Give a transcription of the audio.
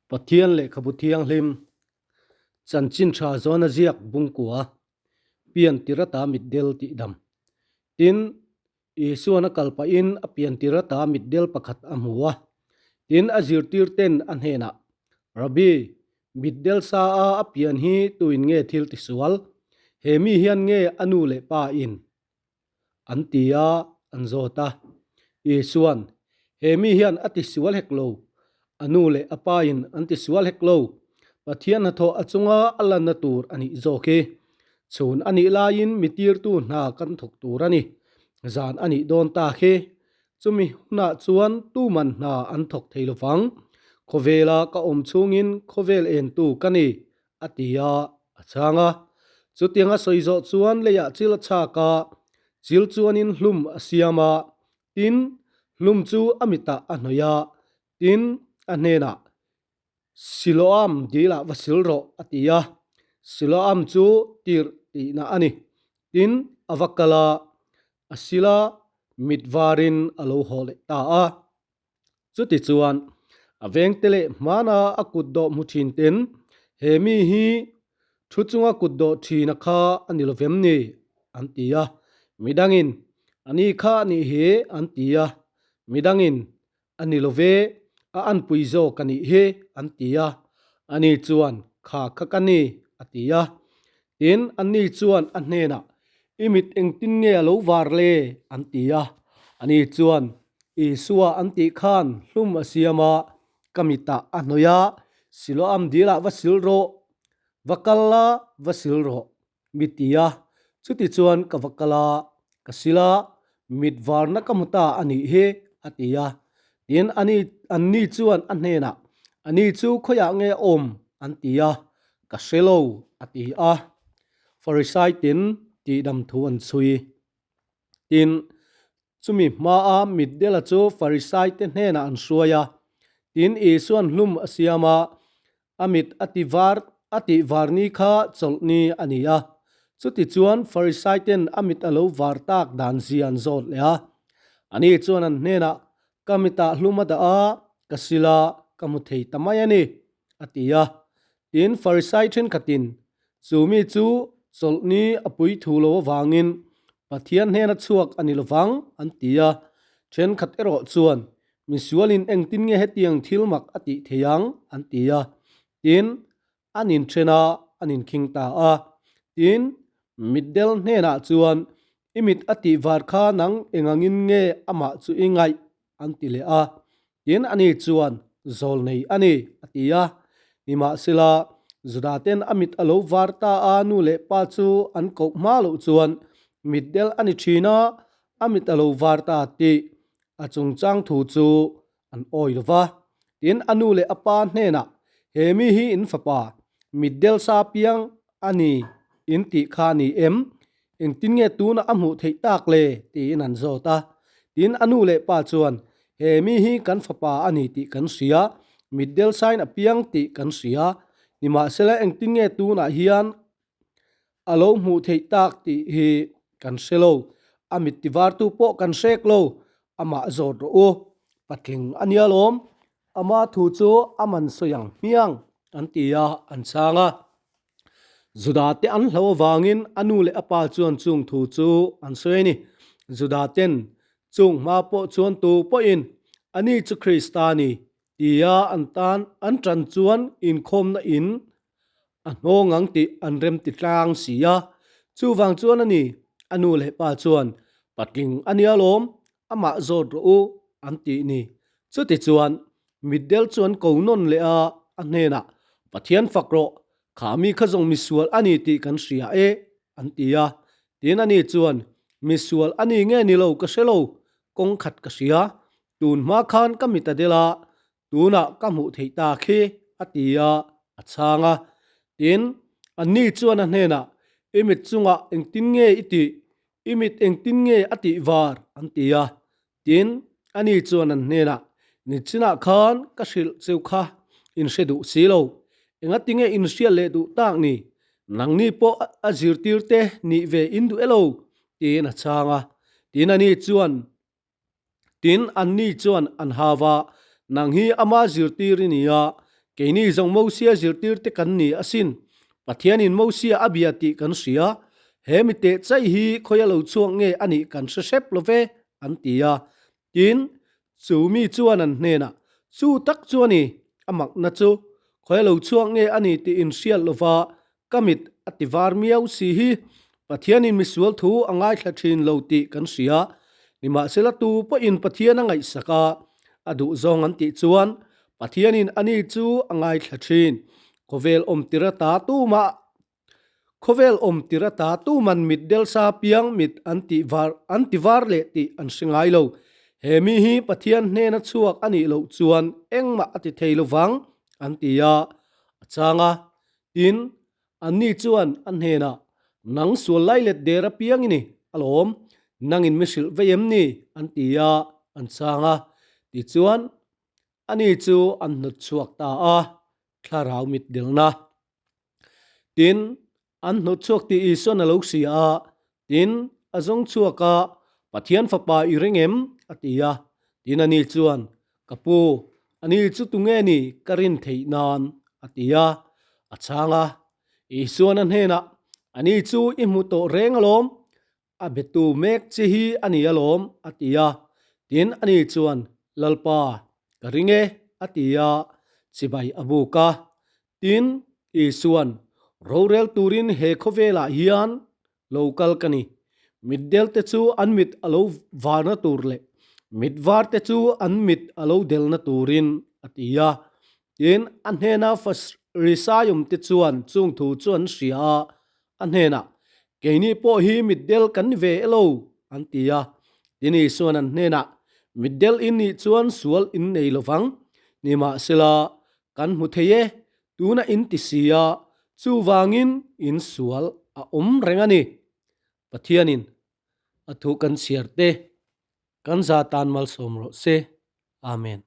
Pathian Lehkhabu Thianghlim, Chanchin Tha Zawna Ziak Bungkua, Pian tir ata mitdel tih dam. Tin, Isuan a kal pahin a pian tir ata mitdel pakhat a hmu a. Tin, a zirtir ten a hnenah, Rabbi, mitdel sa a a pian hi tuin nge thil tisual? He mi hian nge a nu leh pa in? An ti a, an zawt a. Isuan, He mi hian a tisual hek lo, a nu leh a pain an tisual hek lo, Pathian hnathawh a chunga a lanna tur a nih zawk hi. Chhun a nih laiin mi tirtu hna kan thawk tur a ni. Zan a nih dawn ta khi. Chumi hunah chuan tuman hna an thawk thei lovang. Khawvela ka awm chhungin khawvel entu ka ni, a ti a, a chhang a. Chutiang a sawi zawh chuan leiah chil a chhak a, chil chuanin hlum a siam a, tin, hlum chu a mitah a hnawih a, tin, a hnenah, Siloam dilah va sil rawh, a ti a. Siloam chu tirh tihna a ni. Tin, a va kal a, a sil a, mit varin a lo haw leh ta a. Chutichuan, a vengte leh hmana a kut dawh hmu thin ten, He mi hi thu chunga kut dawh thina kha a ni lovem ni? an ti a. Midangin, A ni kha a nih hi, an ti a. Midangin, A ni love, a anpui zawk a nih hi, an ti a. Ani chuan, Kha kha ka ni, a ti a. Tin, anni chuan a hnenah, I mit engtin nge a lo var le? an ti a. Ani chuan, Isua an tih khan hlum a siam a, ka mitah a hnawih a, Siloam dilah va sil rawh, va kal la, va sil rawh, mi ti a. Chutichuan ka va kal a, ka sil a, mit varna ka hmu ta a nih hi, a ti a. Tin, ani, anni chuan a hnenah, Ani chu khawiah nge a awm? an ti a. Ka hre lo, a ti a. Farisai tin tihdam thu an chhui. Tin, chumi hmaa mitdela chu Farisai te hnenah an hruai a. Tin, Isuan hlum a siam a, a mit a ti var, a tih var ni kha chawlh ni a ni a. Chutichuan Farisai ten a mit a lo var tak dan zia an zawt leh a. Ani chuan an hnenah, Ka mitah hlum a dah a, ka sil a, ka hmu thei ta mai a ni, a ti a. Tin, Farisai thenkhatin chu mi chu chawlhni a pui thu lo avangin Pathian hnena chhuak a ni lovang an ti a. Thenkhat erawh chuan, Misualin engtin nge hetiang thil mak a tih thei ang? an ti a. Tin, an inthen a, an inkhing ta a. Tin, mitdel hnenah chuan, I mit a tih var kha nang engangin nge amah chu i ngaih? an ti leh a. Tin, ani chuan, Zawl nei a ni, a ti a. Nimahsela, Judaten a mit a lo var ta a, nu leh pa chu an koh hma loh chuan mitdel a ni thin a, a mit a lo var ta tih a chungchang thu chu an awi lo va. Tin, a nu leh a pa hnenah, He mi hi in fapa, mitdel sa piang a ni in tih kha a ni em? Engtin nge tuna a hmuh theih tak le? tiin an zawt a. Tin, a nu leh pa chuan, He mi hi kan fapa a ni tih kan hria, mitdel sain a piang tih kan hria. Nimahsela engtin nge tunah hian a lo hmuh theih tak tih hi kan hre lo. A mit tivartu pawh kan hrek lo, amah zawt rawh u. Patling a nia lawm, ama thu chu a man sawi ang hmiang, an ti a, an chhang a. Juda te an hlo avangin a nu leh a pa chuan chung thu chu an sawi a ni. Juda ten chung hma pawh chuan tu pawhin, Ani chu Krista a ni, tia an tan an tan chuan inkhawmna in a hnawng ang tih an rem ti tlang si a. Chuvang chuan a ni, a nu leh pa chuan, Patling a nia lawm, amah zawt rawh u, an tih ni. Chutichuan, mitdel chu an ko nawn leh a, a hnenah, Pathian fak rawh, kha mi kha zawng misual a ni tih kan hria e, an ti a. Tin ani chuan, Misual a ni nge ni lo ka hre lo, kawng khat ka hria, tun hma khan ka mit a del a, tunah ka hmuh theih ta khi, a ti a, a chhang a. Tin, anni chuan a hnenah, I mit chungah engtin nge i tih? I mit engtin nge a tih var? an ti a. Tin, ani chuan an hnenah, Nichinah khan ka hrilh cheu kha in hre duh si lo. Engati nge in hriat leh duh tak ni? Nangni pawh a zirtir te nih ve in duh elo? tiin a chhang a. Tin, ani chuan, Tin, anni chuan an hau a, Nang hi ama zirtir i ni a. Keini zawng Mosia zirtirte kan ni asin. Pathianin Mosia a bia tih kan hria. He mi teh chaih hi khawia lo chhuak nge a nih kan hre hrep lo ve, an ti a. Tin, chu mi chuan an hnenah, Chu tak chu a ni, a makna chu khawia lo chhuak nge a ni tih inhriat lova ka mit a ti var miau si hi Pathianin misual thu a ngaithla thin lo tih kan hria. Nimahsela tu pawhin Pathian a ngaihsak a, a duhzawng an tih chuan Pathianin ani chu a ngaithla thin. Khawvel awm tir ata tumah Khawvel awm tir ata tuman mit delsa piang mit an tih var an ti var leh tih an hre ngai lo. He mi hi Pathian hnena chhuak a nih loh chuan engmah a ti thei lovang an ti a, a chang a. Tin, anni chuan a hnenah, Nang sual lai let der apiang i ni, alawm, nangin mi hrilh vei em ni? an ti a, an chhang a. Tichuan, ani chu an hnawt chhuak ta a, thlarau mit delna. Tin, an hnawt chhuak tih Isuan a lo hria a, tin, a zawng chhuak a, Pathian Fapa i ring em? a ti a. Tin, ani chuan, Ka pu, ani chu tunge ni ka rin theih nan? a ti a. A chhang a, Isuan a hnenah, Ani chu i hmu tawh reng alawm, a betu mek che hi a ni alawm, a ti a. Tin, ani chuan, Lalpa, ka ring e, a ti a, chibai a buk a. Tin, Isuan, Rorel turin he khawvelah hian lo kal ka ni. Mitdelte chu an mit a lo varna tur leh mit varte chu an mit a lo delna turin, a ti a. Tin, a hnena Farisaiawmte chuan chung thu chu an hria a, a hnenah, Keini pawh hi mitdel kan ni ve elo? an ti a. Tin, Isuan an hnenah, Mitdel in nih chuan sual in nei lovang. Nimahsela, kan hmu thei e, tuna in ti si a, chuvangin in sual a awm reng a ni. Pathianin a thu kan chhiar te, kan za tan malsawm rawh se. Amen.